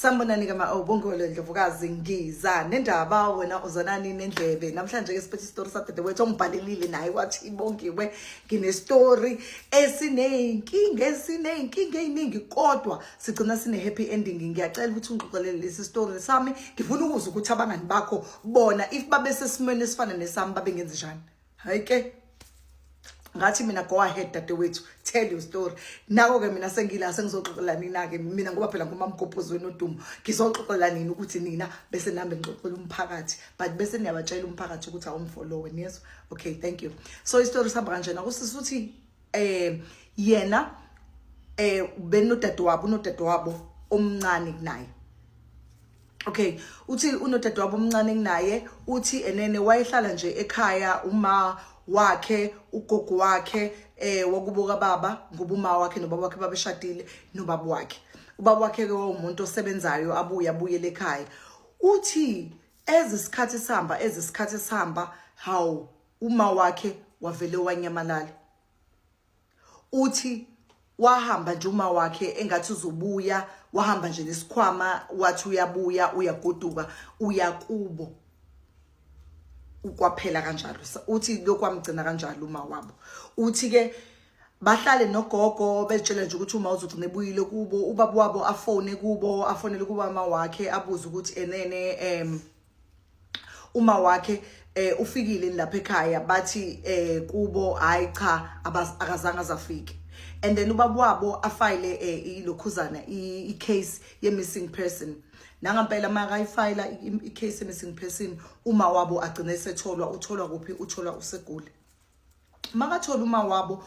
Sanibonani ke ma Bongiwe Ndlovukazi, ngiza nendaba, wena uzanani nendlebe. Namhlanje ke siphethe isitori sadadewethu ongibhalelile naye, wathi, "Bongiwe, nginestory esineyinkinga, esineyinkinga eziningi, kodwa sigcina sine happy ending. Ngiyacela ukuthi ungixoxelele lesi story sami. Ngifuna ukuzwa ukuthi abangani bakho bona, if babe sesimweni esifana nesami, babengenza njani." Hayi ke, ngathi mina, "Go ahead, dadewethu, tell your story." Nako ke mina sengila, sengizoxoxela nina ke mina, ngoba phela ngumamgobhozi wenu odumo. Ngizoxoxela nina ukuthi nina bese nami ngixoxela umphakathi, but bese niyabatshela umphakathi ukuthi awumfollowe, niyezwa? Okay, thank you. So istory sihamba kanjena. Kusisi uthi yena benodadewabo, unodadewabo omncane kunaye. Okay, uthi unodadewabo omncane kunaye. Uthi enene wayehlala nje ekhaya, uma wakhe, ugogo wakhe wakubo kababa, ngoba uma wakhe nobaba wakhe babeshadile, nobaba wakhe. Ubaba wakhe ke wawumuntu osebenzayo, abuye abuyele ekhaya. Uthi ezisikhathi sihamba, ezisikhathi sihamba, hawu, uma wakhe wavele wanyamalala. Uthi wahamba nje uma wakhe engathi uzobuya, wahamba nje nesikhwama, wathi uyabuya, uyagoduka, uyakubo, ukwaphela kanjalo. Uthi lokwamgcina kanjalo uma wabo. Uthi ke bahlale nogogo, betshela nje ukuthi uma uzogcina ebuyile kubo. Ubaba wabo afone kubo, afonele kuba mama wakhe, abuze ukuthi enene uma wakhe ufikile lapha ekhaya. Bathi kubo, hayi cha, akazange azafike. And then ubaba wabo afile ilokhuzana, i-case ye missing person. Nangampela makayifayila i-case ye missing person, uma wabo agcine esetholwa. Utholwa kuphi? Utholwa useGoli. Makathola uma wabo,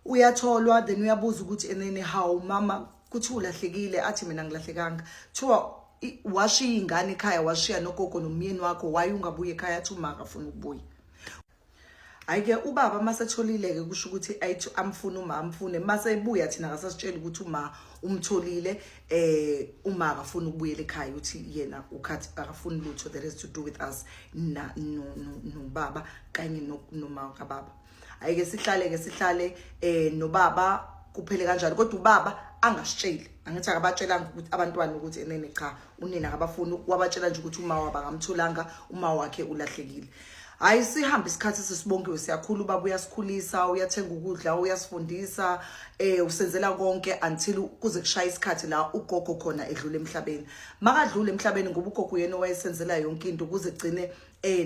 uyatholwa, then uyabuza ukuthi enene, hawu mama, kuthi ulahlekile. Athi, "Mina ngilahlekanga." Kuthiwa, "Washiya ingane ekhaya, washiya nogogo nomyeni wakho, waye ungabuye ekhaya?" Athi uma akafuna ukubuya. Hayi-ke, ubaba masetholile-ke, kusho ukuthi ayithi amfune uma, amfune. Mase ebuya, thina akasasitsheli ukuthi uma umtholile, uma akafuni ukubuyela ekhaya. Uthi yena ukhathi akafuni lutho that has to do with us na nobaba kanye noma kababa. Hayi-ke, sihlale-ke, sihlale nobaba, kuphele kanjalo. Kodwa ubaba angasitsheli, angithi akabatshelanga ukuthi abantwana ukuthi enene cha, unina akabafuni. Wabatshela nje ukuthi uma wabo akamtholanga, uma wakhe ulahlekile. Hayi, sihambe isikhathi, sisibongiwe, siyakhula. Ubaba uyasikhulisa, uyathenga ukudla, uyasifundisa, usenzela konke, until kuze kushaya isikhathi la ugogo khona edlula emhlabeni. Makadlula emhlabeni, ngoba ugogo uyena owayesenzela yonke into, kuze kugcine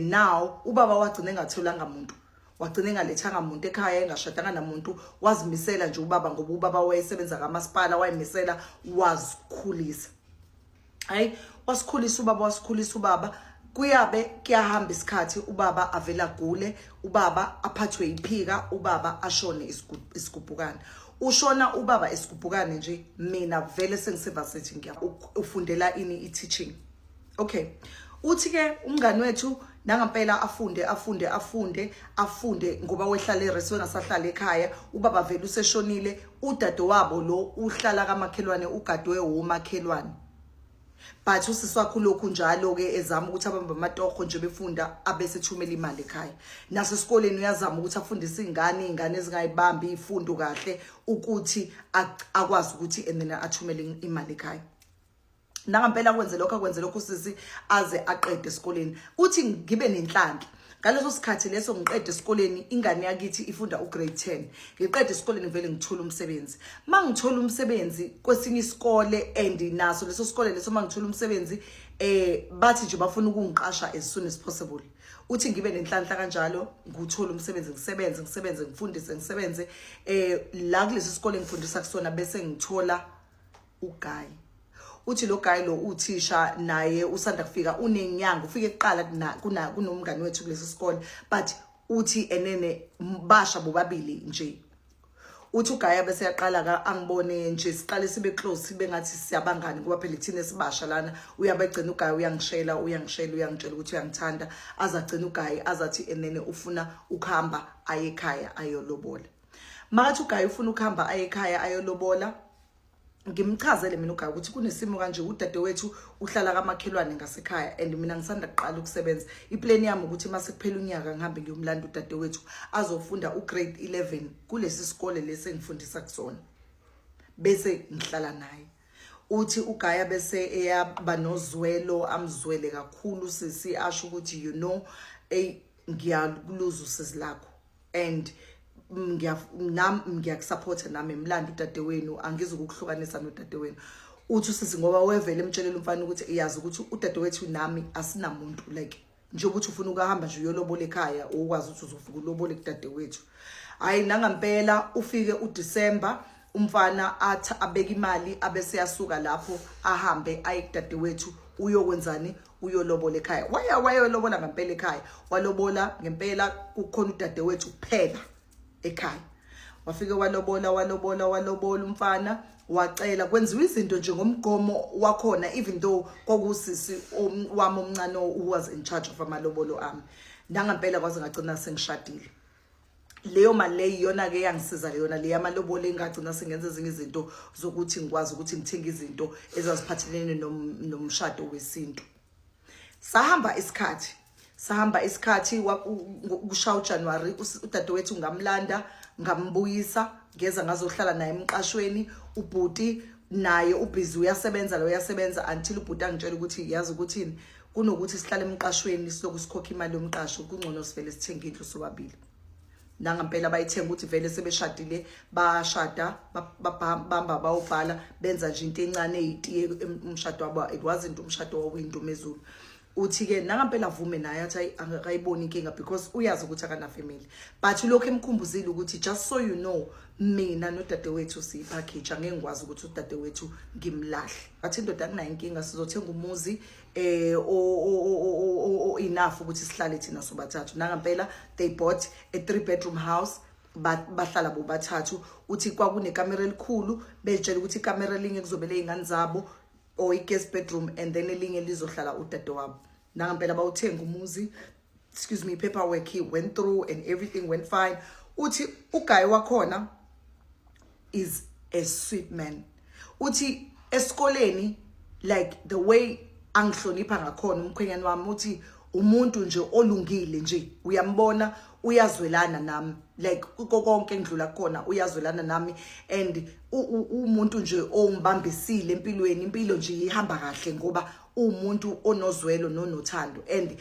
now ubaba wagcina engatholanga muntu, wagcina engalethanga muntu ekhaya, engashadanga namuntu. Wazimisela nje ubaba, ngoba ubaba wayesebenza kamasipala, wayimisela, wazikhulisa. Hayi, wasikhulisa ubaba, wasikhulisa ubaba. Kuyabe kuyahamba isikhathi, ubaba avela gule, ubaba aphathwe iphika, ubaba ashone isigubhukane. Ushona ubaba isigubhukane nje, mina vele sengisevarsity, ngiya ufundela ini, i-teaching. Okay, uthi ke umngani wethu nangampela afunde, afunde, afunde, afunde, ngoba wehlala eres, wengasahlala ekhaya. Ubaba vele useshonile. Udadewabo lo uhlala kamakhelwane, ugadwe womakhelwane, but usisi wakhe ulokhu njalo-ke ezama ukuthi abambe amatoho nje, befunda, abese ethumela imali ekhaya. Nasesikoleni uyazama ukuthi afundise iy'ngane, iy'ngane ezingayibambi iy'fundo kahle, ukuthi akwazi ukuthi and then athumele imali ekhaya. Nangampela kwenze lokho, akwenze lokho usisi aze aqede esikoleni. Uthi ngibe nenhlanhla ngaleso sikhathi leso, ngiqede esikoleni, ingane yakithi ifunda ugrade 10. Ngiqede esikoleni, ngivele ngithola umsebenzi. Mangithola umsebenzi kwesinye isikole, and naso leso sikole leso, mangithola umsebenzi, bathi nje bafuna ukungiqasha as soon as possible. Uthi ngibe nenhlanhla kanjalo, nguthola umsebenzi, ngisebenze, ngisebenze, ngifundise, ngisebenze la kulesi sikole ngifundisa kusona, bese ngithola uguy. Uthi lo guy lo uthisha naye, usanda kufika, unenyanga ufike kuqala kuna kunomngani wethu kulesi sikole, but uthi enene basha bobabili nje. Uthi ugaya bese yaqala ka angibone nje, siqale sibe close, sibe ngathi siyabangani, ngoba phela ithina esibasha lana. Uyabegcina ugaya uyangishela, uyangishela, uyangitshela ukuthi uyangithanda, azagcina uguy azathi enene ufuna ukuhamba aye ekhaya ayolobola. Makathi uguy ufuna ukuhamba aye ekhaya ayolobola, ngimchazele mina uguy ukuthi kunesimo kanje, udadewethu uhlala kamakhelwane ngasekhaya, and mina ngisanda kuqala ukusebenza. Iplan yami ukuthi mase kuphela unyaka ngihambe ngiyomlanda udadewethu azofunda ugrade 11 kulesi sikole lesi engifundisa kusona, bese ngihlala naye. Uthi ugaya bese eyaba nozwelo, amzwele kakhulu sisi, asho ukuthi, "Ey, ngiyakuluza usizi lakho and nami ngiyakusupporta, nami emlando udadewenu, angizukukuhlukanisa nodadewenu." Uthi usisi ngoba wevele emtshelela umfana ukuthi iyazi ukuthi udadewethu nami asinamuntu, like nje ukuthi ufuna ukuhamba nje uyolobola ekhaya, ukwazi ukuthi uzofika ulobola kudadewethu. Hayi, nangampela ufike uDecember, umfana athi abeka imali, abese yasuka lapho ahambe aye kudadewethu. Uyokwenzani? Uyolobola ekhaya. Waya wayolobola ngempela ekhaya, walobola ngempela, kukhona udadewethu kuphela ekhaya. Wafike walobola, walobola, walobola umfana, wacela kwenziwa izinto nje ngomgomo wakhona, even though kwakusisi wami omncane who was in charge of amalobolo ami. Nangampela kwaze ngagcina sengishadile. Leyo mali leyo iyona ke yangisiza leyona le yamalobolo, engagcina sengenza ezinye izinto zokuthi ngikwazi ukuthi ngithenge izinto ezaziphathelene nomshado wesintu. Sahamba isikhathi, sahamba isikhathi, kushaya uJanuary, udadewethu ngamlanda, ngambuyisa, ngeza ngazohlala naye emqashweni. Ubhuti naye ubhizi, uyasebenza lo, uyasebenza, until ubhuti angitshela ukuthi, yazi ukuthini, kunokuthi sihlale emqashweni siloku sikhokha imali yomqasho, kungcono sivele sithenge indlu sobabili. Nangampela bayithenga ukuthi vele sebeshadile, bashada, bamba bawubhala, benza nje into encane eyitiye umshado wabo. It wasn't umshado wawuyindumezulu. Uthi-ke nangampela avume naye, athi hayi, akayiboni inkinga because uyazi ukuthi akana-family, but lokhu emkhumbuzile ukuthi, "Just so you know, mina nodadewethu siyipackage, angeke ngikwazi ukuthi udadewethu ngimlahle." Athi indoda, "Akunayo inkinga, sizothenga umuzi o enough ukuthi sihlale thina sobathathu." Nangampela they bought a three bedroom house, bahlala bobathathu. Uthi kwakunekamera elikhulu, betshela ukuthi ikamera elinye kuzobe ley'ngane zabo or i-guest bedroom, and then elinye lizohlala udadewabo. Nangampela bawuthenga umuzi, excuse me, paperwork he went through and everything went fine. Uthi uguy wakhona is a sweet man. Uthi esikoleni, like the way angihlonipha ngakhona umkhwenyana wami, uthi umuntu nje olungile nje, uyambona uyazwelana nami, like kuko konke engidlula khona uyazwelana nami, and umuntu nje ongibambisile empilweni, impilo nje ihamba kahle ngoba umuntu onozwelo nonothando and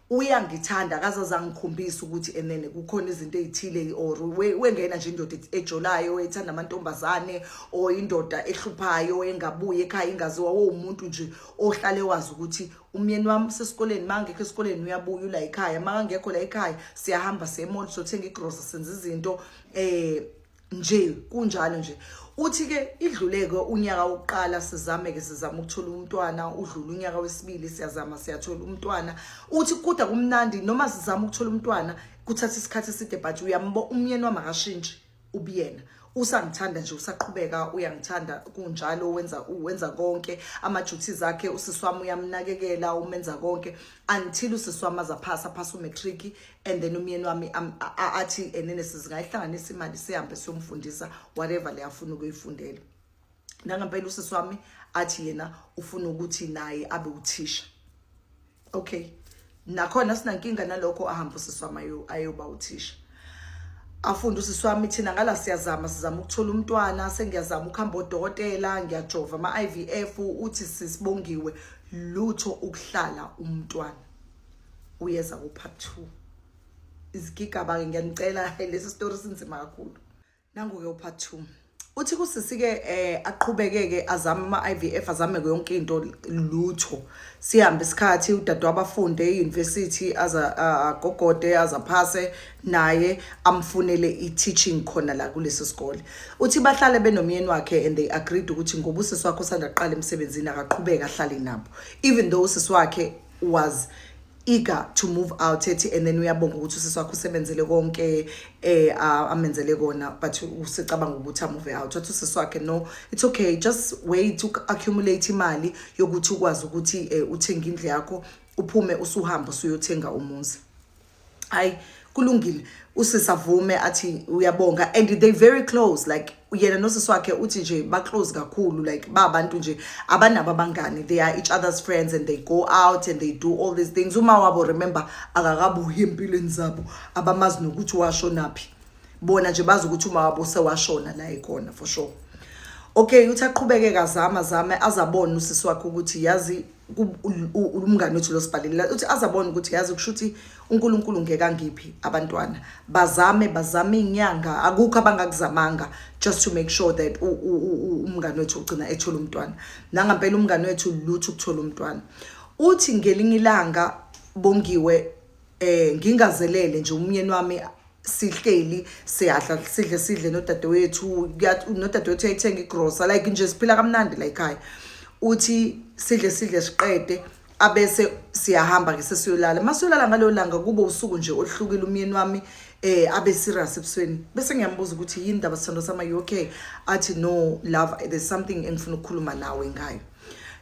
uyangithanda. Akazaze angikhombisa ukuthi enene kukhona izinto ezithile or wengena nje indoda ejolayo ethanda amantombazane or indoda ehluphayo engabuye ekhaya ingaziwa. Umuntu nje ohlale wazi ukuthi umyeni wami usesikoleni, mangekho esikoleni uyabuya ula ekhaya, makangekho la ekhaya siyahamba siye emall, sothenga igrosa, senza izinto nje kunjalo nje. Uthi ke idluleke unyaka wokuqala, sizame ke, sizama ukuthola umntwana. Udlula unyaka wesibili, siyazama, siyathola umntwana. Uthi kodwa kumnandi noma sizama ukuthola umntwana, kuthatha isikhathi eside, but uyambo umyeni wami akashintshi ubuyena, usangithanda nje, usaqhubeka uyangithanda kunjalo, wenza konke ama duties akhe, usisi wami uyamnakekela, umenza konke, until usisi wami azaphasa, phasa umatric, and then umyeni wami athi enene sizingayihlanganisa imali, sihambe siyomfundisa whatever le afuna ukuyifundela. Nangempela usisi wami athi yena ufuna ukuthi naye abe uthisha. Okay, nakhona sinankinga nalokho, ahamba usisi wami ayoba uthisha, afunde usisi wami. Thina ngala siyazama, sizama ukuthola umntwana, sengiyazama ukuhamba odokotela, ngiyajova ama-IVF. Uthi sisibongiwe, lutho ukuhlala umntwana. Uyeza ku-part 2 izigigaba-ke, ngiyanicela, lesi story sinzima kakhulu. Nangu-ke u-part 2. Uthi kusisi-ke aqhubeke-ke azame ama-IVF, azame yonke into, lutho. Sihambe isikhathi, udadewabo afunde e-university, aza agogode, azaphase naye, amfunele i-teaching khona la kulesi sikole. Uthi bahlale benomyeni wakhe and they agreed ukuthi ngoba usisi wakhe usanda kuqala emsebenzini, akaqhubeke ahlale nabo, even though usisi wakhe was eager to move out, ethi and then uyabonga ukuthi usisi wakhe usebenzele konke amenzele kona, but usecabanga ukuthi amove out. Wathi usisi wakhe, "No, it's okay, just wait to accumulate imali yokuthi ukwazi ukuthi uthenge indlu yakho, uphume usuhamba usuyothenga umuzi." Hayi, kulungile, usisi avume, athi uyabonga, and they very close, like yena nosisi wakhe, uthi nje ba close kakhulu, like babantu nje abanabo abangani, they are each other's friends and they go out and they do all these things. Uma wabo, remember, akakabuyi empilweni zabo, abamazi nokuthi washonaphi. Bona nje bazi ukuthi uma wabo sewashona la ekhona for sure. Okay, uthi aqhubeke kazama zame, azabona usisi wakhe ukuthi yazi umngane wethu lo sibhalile, uthi azabona ukuthi yazi kusho ukuthi uNkulunkulu ngeke angiphi abantwana. Bazame, bazame inyanga, akukho abangakuzamanga just to make sure that umngane wethu ugcina ethola umntwana. Nangampela umngane wethu lutho ukuthola umntwana. Uthi ngelinye ilanga, Bongiwe, ngingazelele nje, umyeni wami sihleli siyadla, sidle sidle nodadewethu, nodadewethu uyayithenga igrosa, like nje siphila kamnandi la ekhaya. Uthi sidle sidle siqede, abese siyahamba ke sesiyolala. Masiyolala ngaleyo langa kube usuku nje oluhlukile. Umyeni wami abe serious ebusweni, bese ngiyambuza ukuthi, "Yini ndaba, sithando sami? You okay?" Athi, "No love, there's something engifuna ukukhuluma nawe ngayo."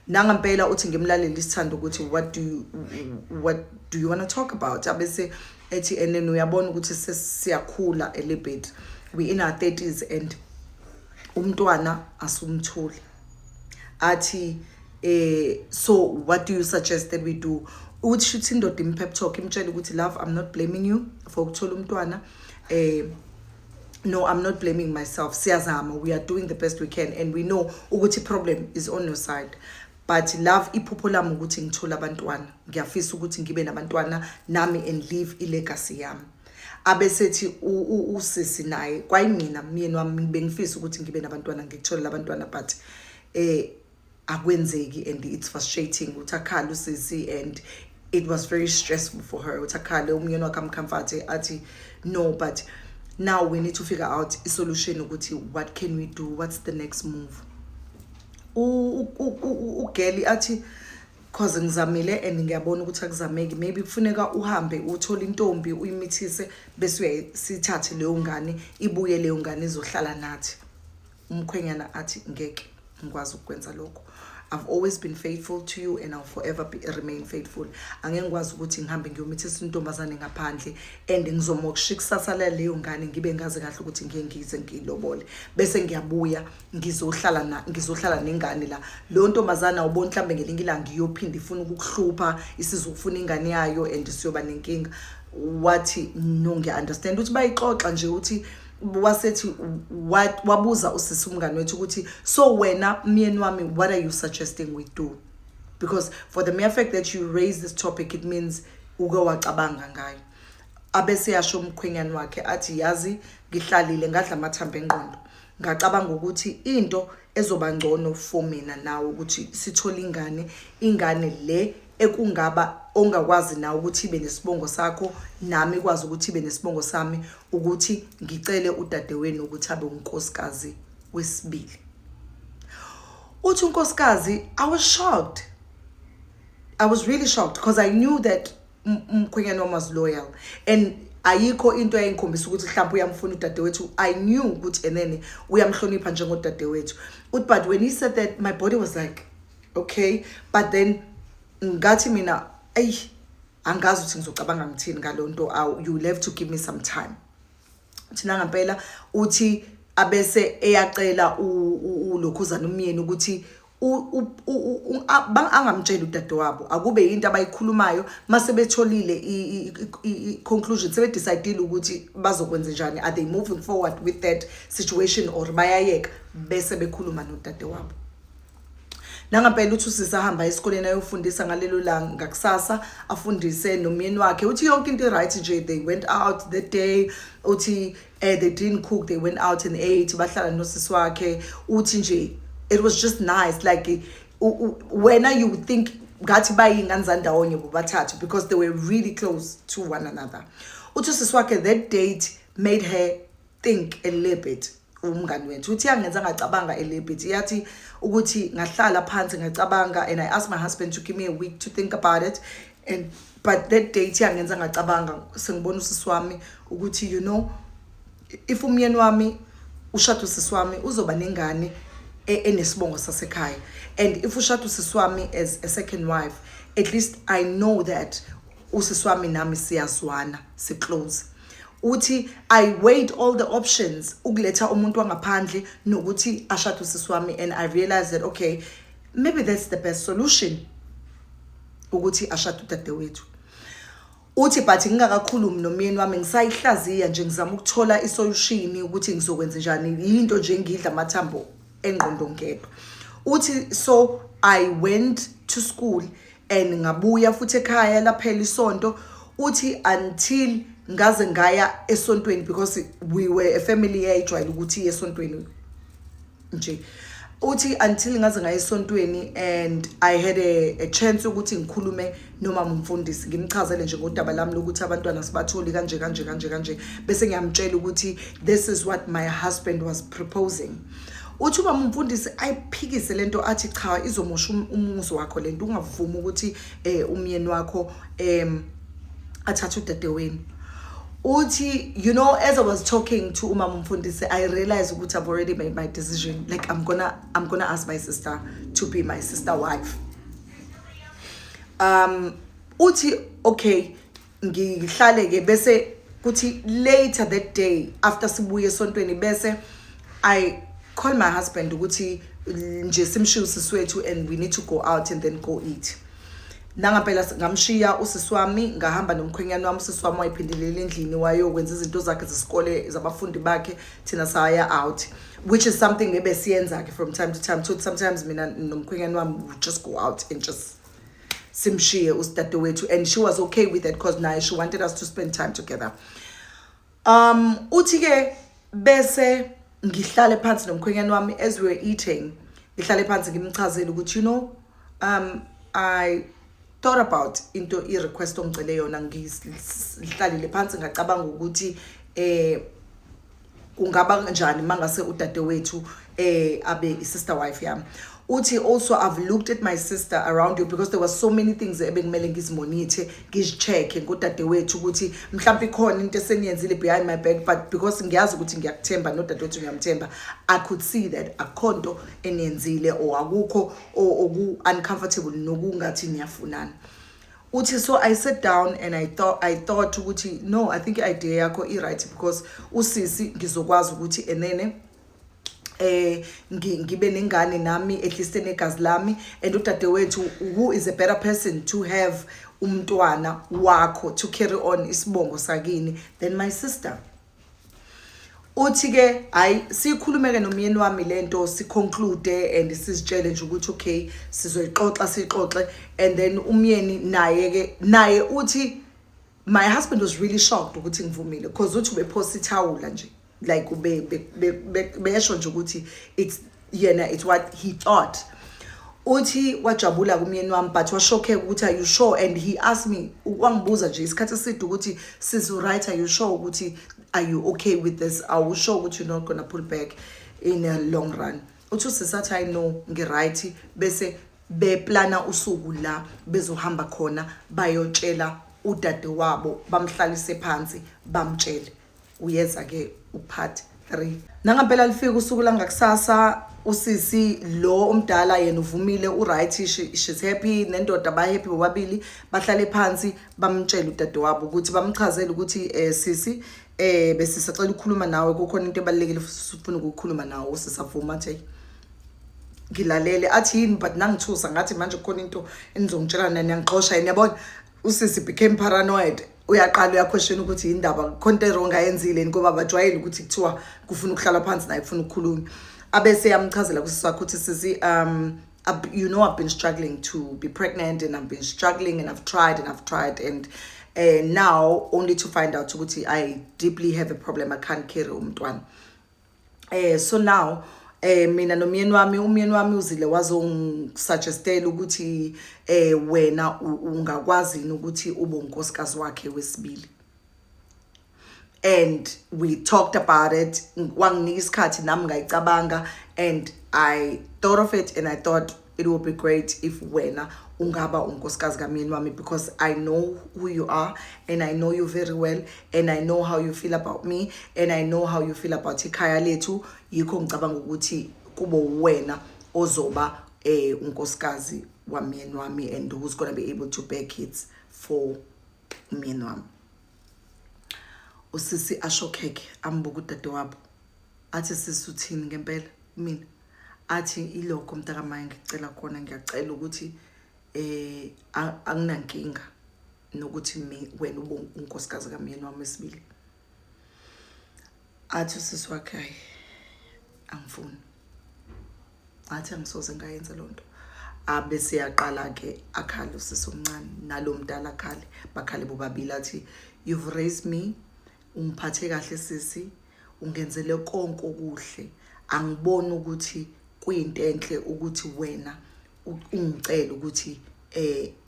Nangampela uthi ngimlalele isithando ukuthi, What do you want to talk about?" Abese ethi, "And then uyabona ukuthi sesiyakhula a little bit, we in our 30s and umntwana asumtholi." Athi, "So what do you suggest that we do?" Uthi shuthi indoda im-pep talk, imtshela ukuthi, "Love, I'm not blaming you for ukuthola umntwana. No, I'm not blaming myself. Siyazama, we are doing the best we can and we know ukuthi problem is on your side, but love, iphupho lami ukuthi ngithole abantwana. Ngiyafisa ukuthi ngibe nabantwana nami and leave ilegacy yami." Abesethi usisi naye, "Kwayimina myeni wami bengifisa ukuthi ngibe nabantwana, ngikuthole labantwana, but akwenzeki and it's frustrating." Uthi akhala usisi and it was very stressful for her. Uthi akhale, umyeni wakhe amcomforte, athi, "No, but now we need to figure out a solution ukuthi what can we do, what's the next move?" Ugeli athi, "Cause ngizamile and ngiyabona ukuthi akuzameki. Maybe kufuneka uhambe uthole intombi, uyimithise, bese uyasithathe leyo ngane, ibuye leyo ngane izohlala nathi." Umkhwenyana athi, "Ngeke ngikwazi ukwenza lokho. I've always been faithful to you and I'll forever remain faithful. Angeke ngikwazi ukuthi ngihambe ngiyomithisa intombazane ngaphandle and ngizomosha ikusasa laleyo ngane, ngibe ngazi kahle ukuthi ngiye ngize ngiyilobole, bese ngiyabuya ngizohlala nengane la. Leyo ntombazane awuboni mhlambe ngelinye ilanga iyophinda ifuna ukukuhlupha, isizofuna ingane yayo and siyoba nenkinga." Wathi, "No, ngiya-understand." Uthi bayixoxa nje, uthi wasethi wabuza usisi umngane wethu ukuthi, "So wena myeni wami, what are you suggesting we do? Because for the mere fact that you raise this topic, it means uke wacabanga ngayo." Abese yasho umkhwenyane wakhe athi, "Yazi ngihlalile, ngadla amathambo engqondo, ngacabanga ukuthi into ezoba ngcono for mina nawe ukuthi sithole ingane, ingane le ekungaba ongakwazi nawe ukuthi ibe nesibongo sakho, nami ikwazi ukuthi ibe nesibongo sami, ukuthi ngicele udadewenu ukuthi abe unkosikazi wesibili." Uthi unkosikazi, "I was shocked. I was really shocked because I knew that umkhwenyana wami was loyal and ayikho into eyayingikhombisa ukuthi mhlawumbe uyamfuna udadewethu. I knew ukuthi enene uyamhlonipha njengodadewethu." Uthi, "But when he said that, my body was like, okay, but then ngathi mina, eyi, angazi ukuthi ngizocabanga ngithini ngalo nto. You will have to give me some time." Thina ngempela uthi abese eyacela ulokhuzana umyeni ukuthi angamtsheli udadewabo, akube into abayikhulumayo mase betholile i-conclusion, sebedecidile ukuthi bazokwenza njani, are they moving forward with that situation or bayayeka, bese bekhuluma nodadewabo. Nangampela uthi usisi ahamba esikoleni ayofundisa ngalelo langa, ngakusasa afundise nomyeni wakhe. Uthi yonke into right nje, they went out that day. Uthi they didn't cook, they went out and ate, bahlala nosisi wakhe. Uthi nje it was just nice, like wena you would think ngathi bayingane zandawonye bobathathu because they were really close to one another. Uthi usisi wakhe, that date made her think a little bit. Umngani wethu uthi, "Yangenza ngacabanga a little bit." Yathi ukuthi, "Ngahlala phansi ngacabanga and I asked my husband to give me a week to think about it, and but that date yangenza ngacabanga, sengibona usisi wami ukuthi if umyeni wami ushada usisi wami, uzoba nengane enesibongo sasekhaya, and if ushada usisi wami as a second wife, at least I know that usisi wami nami siyazwana, si-close." Uthi, "I weighed all the options, ukuletha umuntu wangaphandle nokuthi ashade usisi wami, and I realized that, okay, maybe that's the best solution, ukuthi ashade udadewethu." Uthi, "But ngingakakhulumi nomyeni wami, ngisayihlaziya nje, ngizama ukuthola isolution ukuthi ngizokwenza njani, into nje ngidla amathambo Engqondo ngedwa. Uthi, so I went to school and ngabuya futhi ekhaya, laphela isonto. Uthi until ngaze ngaya esontweni, because we were a family eyayijwayele ukuthi iye esontweni nje. Uthi until ngaze ngaya esontweni and I had a chance ukuthi ngikhulume noma umfundisi, ngimchazele nje ngodaba lami lokuthi abantwana sibatholi kanje kanje kanje kanje, bese ngiyamtshela ukuthi this is what my husband was proposing. Uthi uba umfundisi ayiphikise lento, athi cha, izomosha umuzi wakho lento, ungavumi ukuthi umyeni wakho athathe udadewenu. Uthi, as I was talking to umama umfundisi, I realized ukuthi I've already made my decision. Like, I'm gonna ask my sister to be my sister wife. Uthi okay, ngihlale ke, bese kuthi later that day after sibuye esontweni, bese I call my husband ukuthi nje simshiye usisi wethu and we need to go out and then go eat. Nangampela ngamshiya usisi wami, ngahamba nomkhwenyana wami. Usisi wami wayiphindelela endlini, wayokwenza izinto zakhe zesikole zabafundi bakhe, thina saya out, which is something ebesiyenza ke from time to time. So sometimes mina nomkhwenyana wami would just go out and just simshiye usidadewethu, and she was okay with that because naye she wanted us to spend time together. Uthi ke bese ngihlale phansi nomkhwenyana wami as we were eating, ngihlale phansi ngimchazele ukuthi I thought about into, i-request ongicele yona. Ngihlalile phansi, ngacabanga ukuthi kungaba kanjani mangase udadewethu abe i-sister wife yami. Uthi also I've looked at my sister around you, because there was so many things ebekumele ngizimonithe, ngizicheck ngodadewethu ukuthi mhlawumbe ikhona into eseniyenzile behind my back, but because ngiyazi ukuthi ngiyakuthemba, nodadewethu ngiyamthemba, I could see that akukho nto eniyenzile or akukho oku uncomfortable nokungathi niyafunana. Uthi so I sat down and I thought ukuthi no, I think i-idea yakho i-right, because usisi ngizokwazi ukuthi enene ngibe nengane nami, at least enegazi lami, and udadewethu, who is a better person to have umntwana wakho, to carry on isibongo sakini, than my sister? Uthi ke hayi, sikhulume ke nomyeni wami lento, siconclude and sizitshele nje ukuthi okay, sizoyixoxa, sixoxe. And then umyeni naye ke, naye uthi my husband was really shocked ukuthi ngivumile, because uthi ubephosa ithawula nje, like ube besho nje ukuthi it's yena, it's what he thought. Uthi wajabula kumyeni wami, but washockeka ukuthi, "Are you sure?" And he asked me, wangibuza nje isikhathi eside ukuthi, "Sis, right, are you sure ukuthi, are you okay with this? Are you sure ukuthi you're not gonna pull back in a long run?" Uthi usisathi, "I know, ngi-right." Bese beplana usuku la bezohamba khona bayotshela udade wabo, bamhlalise phansi, bamtshele. Uyeza ke upart 3. Nangampela lifika usuku langakusasa. Usisi lo omdala yena uvumile, uright, she's happy, nendoda ba happy bobabili. Bahlale phansi, bamtshela udade wabo ukuthi, bamchazele ukuthi sisi, besisacela ukukhuluma nawe, kukhona into ebalulekile sifuna ukukhuluma nawe. Usisavuma, athi ngilalele. Athi yini? But nangithusa ngathi manje kukhona into enizongitshela nani, niyangixosha yini? Yabona, usisi became paranoid, uyaqala uyaquestion ukuthi indaba khona into e-wrong ayenzile, ngoba bajwayele ukuthi kuthiwa kufuna ukuhlala phansi naye, kufuna ukukhuluma. Abese yamchazela kusisi wakhe ukuthi, sisi, I've been struggling to be pregnant and I've been struggling and I've tried and I've tried and now only to find out ukuthi I deeply have a problem, I can't carry umntwana. So now mina nomyeni wami, umyeni wami uzile wazongisuggestela ukuthi wena ungakwazi yini ukuthi ube unkosikazi wakhe wesibili, and we talked about it. Wanginika isikhathi nami ngayicabanga, and I thought of it and I thought it would be great if wena ungaba unkosikazi kamyeni wami, because I know who you are and I know you very well and I know how you feel about me and I know how you feel about ikhaya lethu. Yikho ngicabanga ukuthi kube wena ozoba unkosikazi wamyeni wami and who's going to be able to bear kids for umyeni wami. Usisi ashockeke, ambuka udadewabo, athi, "Sisi, uthini ngempela mina?" Athi, ilokho mntakamaye ngicela khona, ngiyacela ukuthi anginankinga nokuthi wena ube unkosikazi kamyeni wami wesibili. Athi usisi wakhe, hayi, angifuni. Athi angisoze ngayenza loo nto. Abe siyaqala-ke akhale usisi omncane nalo mdala, akhale, bakhale bobabili. Athi, "You've raised me, ungiphathe kahle sisi, ungenzele konke okuhle. Angiboni ukuthi kuyinto enhle ukuthi wena ungicele ukuthi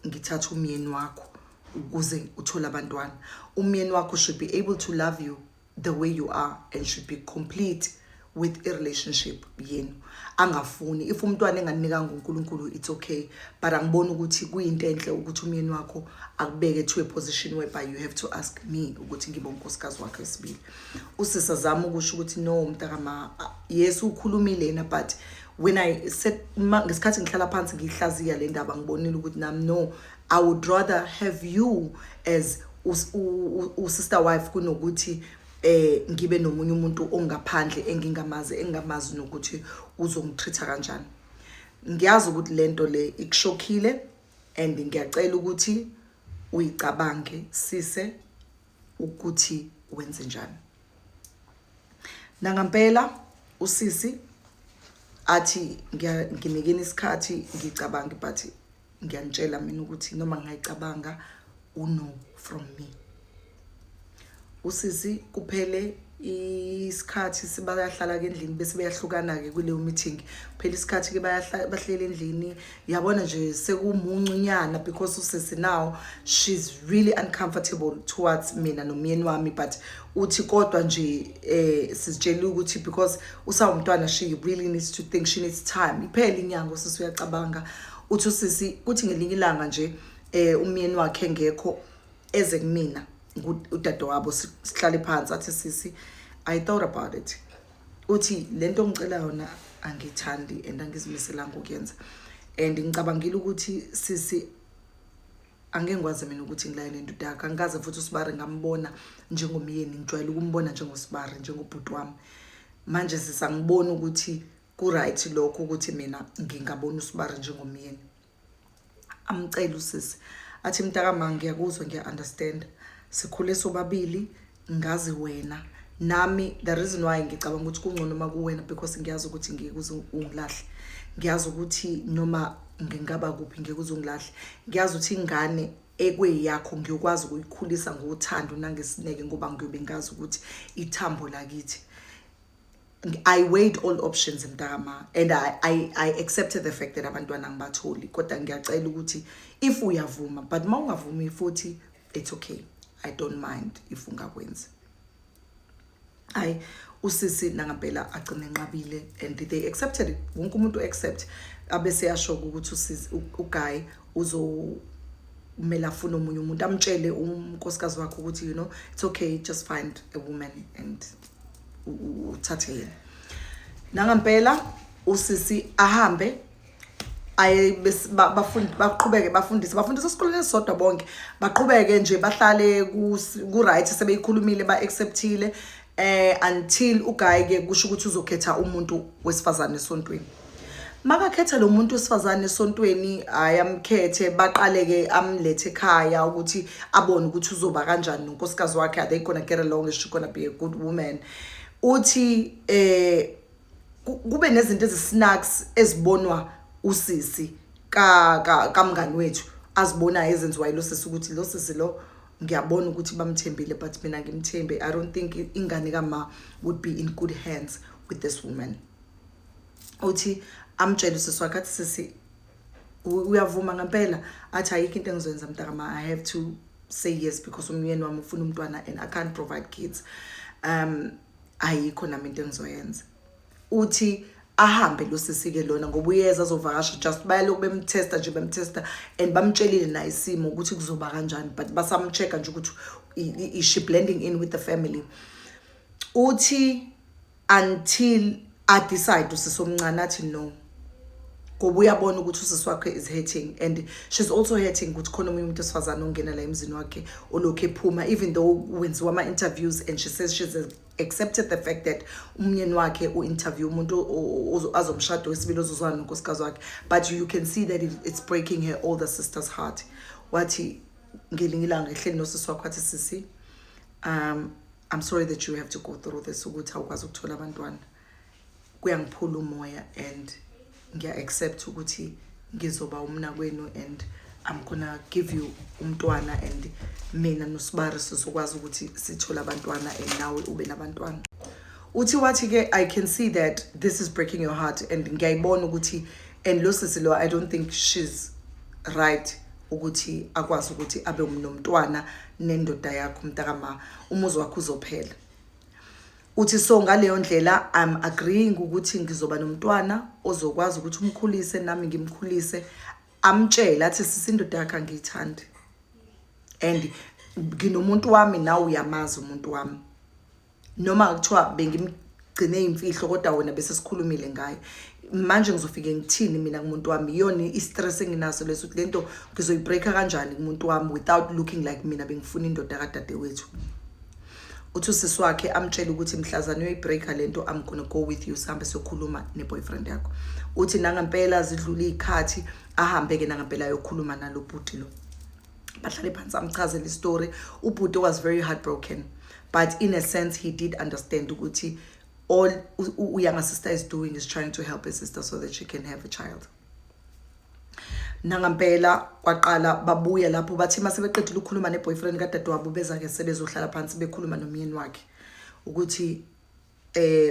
ngithathe umyeni wakho ukuze uthole abantwana. Umyeni wakho should be able to love you the way you are and should be complete with a relationship yenu. Angafuni if umntwana enganikanga uNkulunkulu, it's okay, but angiboni ukuthi kuyinto enhle ukuthi umyeni wakho akubeke to a position whereby you have to ask me ukuthi ngibe unkosikazi wakhe wesibili." Usisi azama ukusho ukuthi, "No, mntakama, yes, ukhulumile yena, but when I said ngesikhathi ngihlala phansi ngiyihlaziya le ndaba, ngibonile ukuthi nami, no, I would rather have you as usister wife kunokuthi ngibe nomunye umuntu ongaphandle engingamazi nokuthi uzongitreat kanjani. Ngiyazi ukuthi lento le ikushokhile and ngiyacela ukuthi uyicabange sise ukuthi wenze njani." Nangampela usisi athi, "Nginikeni isikhathi ngicabange, but ngiyanitshela mina ukuthi noma ngingayicabanga, uno from me." Usisi kuphele isikhathi sibayahlala ke endlini, bese beyahlukana ke kuleyo meeting. Phela isikhathi ke bahleli endlini, yabona nje sekumuncinyana, because usisi now she's really uncomfortable towards mina nomyeni wami. But uthi kodwa nje sizitshela ukuthi because usawumntwana, she really needs to think, she needs time. Iphela inyanga, usisi uyacabanga. Uthi usisi kuthi ngelinye ilanga nje umyeni wakhe engekho, eze kumina, udadewabo, sihlale phansi. Athi, "Sisi, I thought about it." Uthi, "Lento ongicela yona angithandi and angizimiselanga ukuyenza, and ngicabangile ukuthi sisi, angeke ngikwazi mina ukuthi ngilaye nendoda yakho. Angikaze futhi usibari ngambona njengomyeni, ngijwayele ukumbona njengosibari, njengobhuti wami. Manje sisangibona ukuthi ku-right lokho ukuthi mina ngingabona usibari njengomyeni." Amcela usisi, athi, "Mntakama, ngiyakuzwa, ngiya-understand. Sikhule sobabili, ngazi wena nami. The reason why ngicabanga ukuthi kungcono uma kuwena, because ngiyazi ukuthi ngeke uze ungilahle. Ngiyazi ukuthi noma ngingaba kuphi, ngeke uze ungilahle. Ngiyazi ukuthi ingane ekweyakho ngiyokwazi ukuyikhulisa ngothando nangesineke, ngoba ngiyobe ngazi ukuthi ithambo lakithi. I weighed all options, mntakama, and I accepted the fact that abantwana angibatholi. Kodwa ngiyacela ukuthi if uyavuma, but uma ungavumi futhi, it's okay, I don't mind if ungakwenzi." Hayi, usisi nangampela agcine enqabile and they accepted it, wonke umuntu accept. Abese yasho ukuthi usisi, uguy uzo kumele afune omunye umuntu, amtshele unkosikazi wakhe ukuthi, it's okay, just find a woman and uthathe yena. Nangampela usisi ahambe aye, bafundi baqhubeke bafundise esikoleni esisodwa bonke, baqhubeke nje bahlale ku right, sebeyikhulumile, ba-acceptile, until uguy ke kusho ukuthi uzokhetha umuntu wesifazane esontweni. Makakhetha lo muntu wesifazane esontweni, ayamkhethe, baqale ke amlethe ekhaya ukuthi abone ukuthi uzoba kanjani nonkosikazi wakhe. Are they gonna get along? Is she gonna be a good woman? Uthi kube nezinto ezisnacks ezibonwa usisi ka kamngani wethu, azibonayo ezenziwa yilo sisi, ukuthi lo sisi lo ngiyabona ukuthi bamthembile, but mina ngimthembe, I don't think ingane kama would be in good hands with this woman. Uthi amtshele usisi wakhe, athi, "Sisi, uyavuma ngempela?" Athi, "Ayikho into engizoyenza, mntakama. I have to say yes because umyeni wami ufuna umntwana and I can't provide kids. Ayikho nami into engizoyenza." Uthi ahambe lo sisi-ke lona, ngoba uyeza azovakasha, just bayalokhu bemtesta nje, bemtesta, and bamtshelile naye isimo ukuthi kuzoba kanjani, but basam-check-a nje ukuthi is she blending in with the family. Uthi until a-decide usisi omncane, athi no, ngoba uyabona ukuthi usisi wakhe is hurting and she's also hurting ukuthi khona omunye umuntu wesifazane ongena la emzini wakhe, olokhu ephuma, even though wenziwa ama-interviews and she says she's accepted the fact that umnyeni wakhe u-interview umuntu azomshada wesibili, ozozwana nonkosikazi wakhe, but you can see that it's breaking her older sister's heart. Wathi ngelinye ilanga ehleli nosisi wakhe, wathi, "Sisi, I'm sorry that you have to go through this, ukuthi awukwazi ukuthola abantwana. Kuyangiphula umoya and Ngiya-accept ukuthi ngizoba umnakwenu and I'm gonna give you umntwana, and mina noSibari sizokwazi ukuthi sithole abantwana and nawe ube nabantwana." Uthi wathi-ke, "I can see that this is breaking your heart and ngiyayibona ukuthi and lo sisi lo, I don't think she's right ukuthi akwazi ukuthi abe nomntwana nendoda yakho, mntakama, umuzi wakho uzophela." Uthi, "So ngaleyo ndlela I'm agreeing ukuthi ngizoba nomntwana ozokwazi ukuthi umkhulise, nami ngimkhulise." Amtshela athi, "Sisi, indoda yakho angiyithandi and nginomuntu wami, nawe uyamazi umuntu wami, noma kuthiwa bengimgcine imfihlo, kodwa wena bese sikhulumile ngaye. Manje ngizofike ngithini mina kumuntu wami? Iyona i-stress enginaso leso, ukuthi lento ngizoyibreaka kanjani kumuntu wami without looking like mina bengifuna indoda kadadewethu." Uthi usisi wakhe amtshela ukuthi, "Mhlazane uyoyibreaka lento, I'm gonna go with you, sihambe siyokhuluma ne-boyfriend yakho." Uthi nangampela zidlula iy'khathi, ahambe-ke nangampela ayokhuluma nalo bhuti lo, bahlale phansi, amchazele istory. Ubhuti was very heartbroken, but in a sense he did understand ukuthi all younger sister is doing is trying to help his sister so that she can have a child. Nangampela kwaqala babuya lapho, bathi mase beqedile ukukhuluma ne-boyfriend kadadewabo, beza-ke sebezohlala phansi bekhuluma nomyeni wakhe ukuthi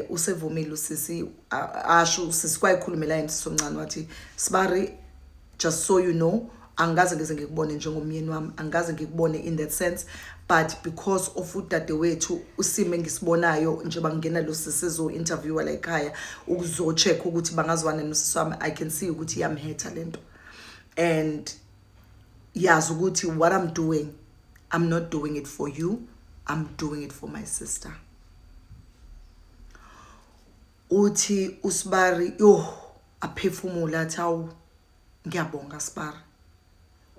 usevumile usisi. Asho usisi, kwayikhulumela yena usisi omncane, wathi, "Sibari, just so you know, angikaze ngize ngikubone njengomyeni wami, angikaze ngikubone in that sense, but because of udadewethu, usimo engisibonayo njengoba ngingena lo sisi ezo-interviewa la ekhaya ukuzo-check ukuthi bangazwana nosisi wami, I can see ukuthi iyamhetha lento and yazi ukuthi what I'm doing, I'm not doing it for you, I'm doing it for my sister." Uthi usibari, yo, aphefumula, athi, "Awu, ngiyabonga, Sibari."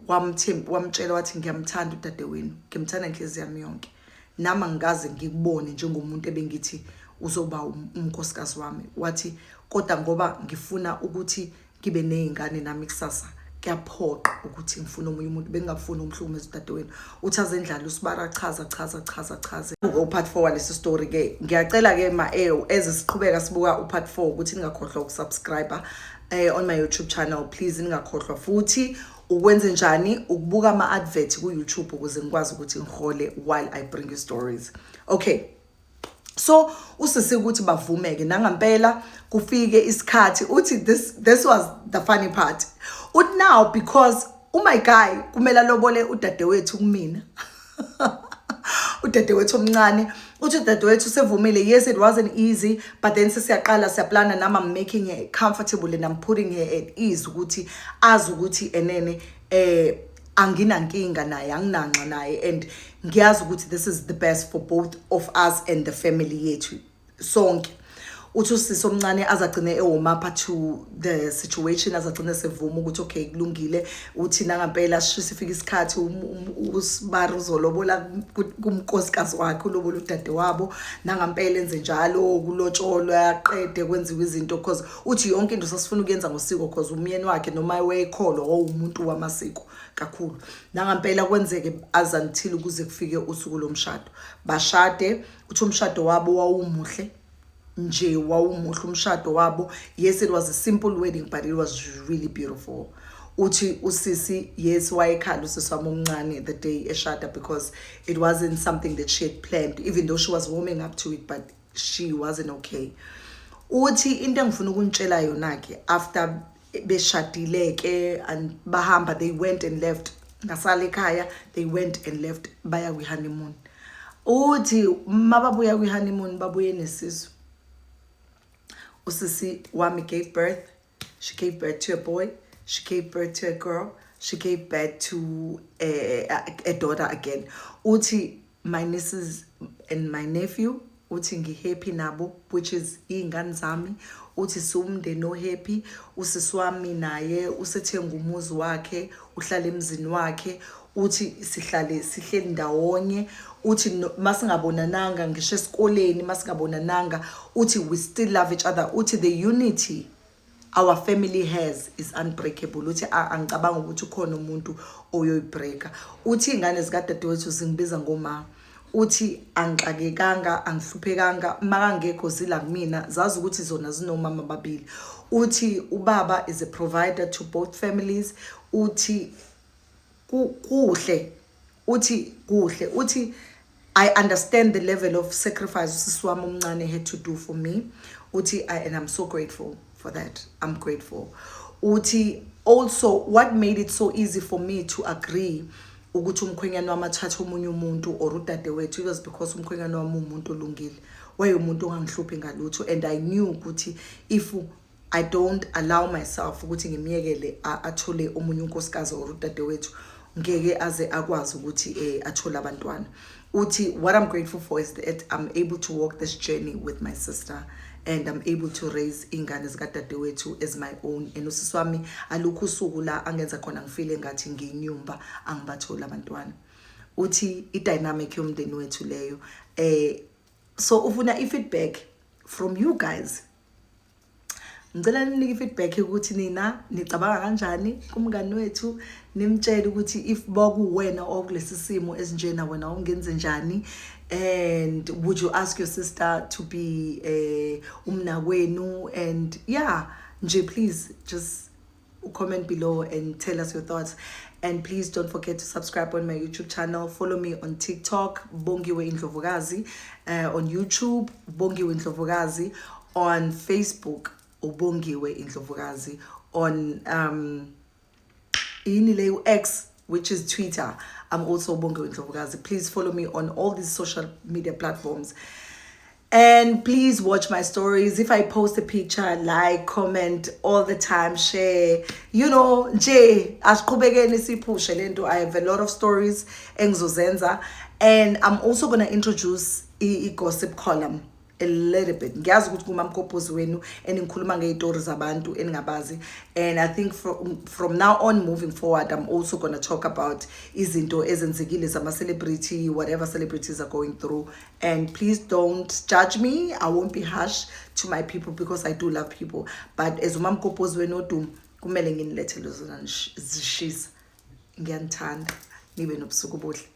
Wamthemba, wamtshela wathi, "Ngiyamthanda udadewenu, ngimthanda inhliziyo yami yonke. Nami angikaze ngikubone njengomuntu ebengithi uzoba unkosikazi wami." Wathi, "Kodwa ngoba ngifuna ukuthi ngibe ney'ngane nami kusasa, kuyaphoqa ukuthi ngifune omunye umuntu, bengingafuni umhlukumeza udadewenu." Uthi azendlala usibara, achaza, chaza, chaza, chaze upart 4 walesi story ke. Ngiyacela ke ma eze siqhubeka sibuka upart 4 ukuthi ningakhohlwa ukusubscribe on my YouTube channel, please. Ningakhohlwa futhi ukwenze njani ukubuka ama-advert ku-YouTube ukuze ngikwazi ukuthi ngihole while I bring you stories, okay? So usisi ukuthi bavumeke, nangampela kufike isikhathi. Uthi this was the funny part. Uthi now because my guy kumele alobole udadewethu kumina, udadewethu omncane, uthi udadewethu usevumile. Yes, it wasn't easy, but then sesiyaqala siyaplana, nami I'm making her comfortable and I'm putting her at ease ukuthi azi ukuthi enene anginankinga naye, anginanxa naye, and ngiyazi ukuthi this is the best for both of us and the family yethu sonke. Uthi usisi omncane azagcine ewomapha to the situation, azagcine sevuma ukuthi okay, kulungile. Uthi nangampela sifika isikhathi, usibari uzolobola kumnkosikazi wakhe, ulobola udade wabo. Nangampela enze njalo, kulotsholwa, aqede kwenziwe izinto, because uthi yonke into sasifuna ukuyenza ngosiko, because umyeni wakhe noma wayekholwa wawumuntu wamasiko kakhulu. Nangampela kwenzeke as until kuze kufike usuku lomshado, bashade. Uthi umshado wabo wawumuhle nje, wawumuhle umshado wabo. Yes, it was a simple wedding, but it was really beautiful. Uthi usisi, yes, wayekhala usisi wami omncane the day eshada, because it wasn't something that she had planned, even though she was warming up to it, but she wasn't okay. Uthi into engifuna ukunitshela yona ke, after beshadile ke and bahamba, they went and left, ngasala ekhaya, they went and left, baya kwi-honeymoon. Uthi mababuya kwi-honeymoon, babuye nesisu. Usisi wami gave birth. She gave birth to a boy, she gave birth to a girl, she gave birth to a daughter again. Uthi, "My nieces and my nephew," uthi, "ngi-happy nabo," which is iy'ngane zami. Uthi siwumndeni o-happy. Usisi wami naye usethenga umuzi wakhe, uhlala emzini wakhe. Uthi sihlale sihleli ndawonye. Uthi masingabonananga ngisho esikoleni, masingabonananga, uthi we still love each other. Uthi the unity our family has is unbreakable. Uthi angicabanga ukuthi ukhona umuntu oyoyibreaka. Uthi iy'ngane zikadadewethu zingibiza ngoma. Uthi angixakekanga, angihluphekanga, makangekho zila kumina, zazi ukuthi zona zinomama ababili. Uthi ubaba is a provider to both families. Uthi kuhle, uthi kuhle, uthi, "I understand the level of sacrifice usisi wami omncane had to do for me." Uthi, "And I'm so grateful for that. I'm grateful." Uthi also, "What made it so easy for me to agree ukuthi umkhwenyana wami athathe omunye umuntu or udadewethu, it was because umkhwenyana wami umuntu olungile, wayewumuntu ongangihluphi ngalutho, and I knew ukuthi if I don't allow myself ukuthi ngimyekele athole omunye unkosikazi or udadewethu, ngeke aze akwazi ukuthi athole abantwana." Uthi, "What I'm grateful for is that I'm able to walk this journey with my sister and I'm able to raise ingane zikadadewethu as my own, and usisi wami alukho usuku la angenza khona ngifile ngathi ngiyinyumba, angibatholi abantwana." Uthi i-dynamic yomndeni wethu leyo. So ufuna i-feedback from you guys. Ngicela ninike i-feedback ukuthi nina nicabanga kanjani kumngani wethu, nimtshele ukuthi if bokuwena okulesi simo esinjena, wena ungenze njani, and would you ask your sister to be umnakwenu? And yeah nje, please just comment below and tell us your thoughts. And please don't forget to subscribe on my YouTube channel. Follow me on TikTok, Bongiwe Indlovukazi, on YouTube, Bongiwe Indlovukazi, on Facebook, uBongiwe Indlovukazi, on yini leyo, X, which is Twitter, I'm also Bongiwe Indlovukazi. Please follow me on all these social media platforms and please watch my stories. If I post a picture, like, comment all the time, share. Nje asiqhubekeni siphushe lento. I have a lot of stories engizozenza, and I'm also going to introduce i-gossip column a little bit. Ngiyazi ukuthi kumamgobhozi wenu and ngikhuluma ngey'tori zabantu eningabazi, and I think from now on, moving forward, I'm also going to talk about izinto ezenzekile zama-celebrity, whatever celebrities are going through. And please don't judge me. I won't be harsh to my people because I do love people, but as umamgobhozi wenu odumo, kumele nginilethele zona zishisa. Ngiyanithanda, nibe nobusuku obuhle.